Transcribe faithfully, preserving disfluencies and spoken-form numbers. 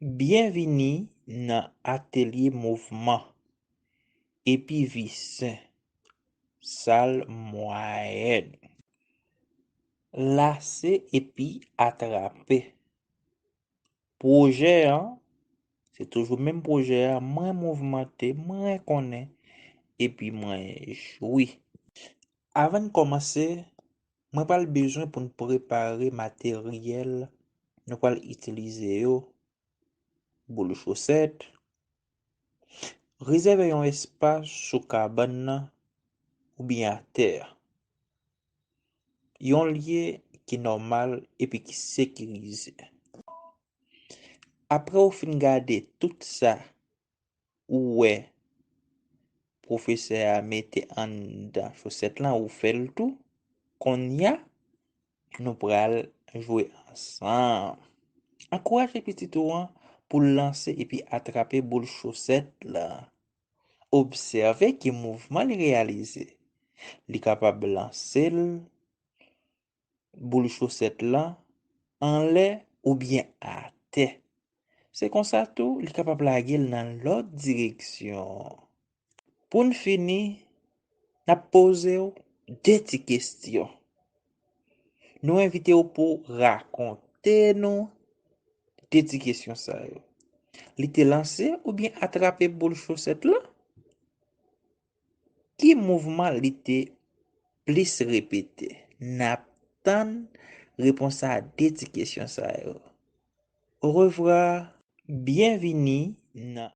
Byenvini nan atelye mouvman epi vi sen, sal mwayèn. Lase epi atrape. Pwojè an, se toujou menm pwojè a, mwen mouvmante, mwen konnen, epi mwen jwi. Avan n kòmanse, mwen pral bezwen pou n prepare materyèl nou pral itilize yo, boul chosèt. Rezève yon espas sou kabann nan oubyen atè a. Yon lye ki nòmal epi ki sekirize. Apre w fin gade tout sa ou wè pwofesè a mete anndan chosèt lan, ou fè l tou, kounye a, nou pral jwe ansanm. Ankouraje pitit ou an pou l lanse epi atrape boul chosèt lan. Obsève ki mouvman li reyalize. Li kapab lanse l, boul chosèt lan, anlè oubyen atè. Se konsa tou, li kapab lage l nan lòt direksyon. Pou n fini, n ap poze w de ti kesyon. Nou envite w pou w rakonte nou de ti kesyon sa yo. Li te lanse oubyen atrape boul chosèt lan? Ki mouvman li te plis repete? N ap tann repons a de ti kesyon sa yo. Orevwa. Byenvini nan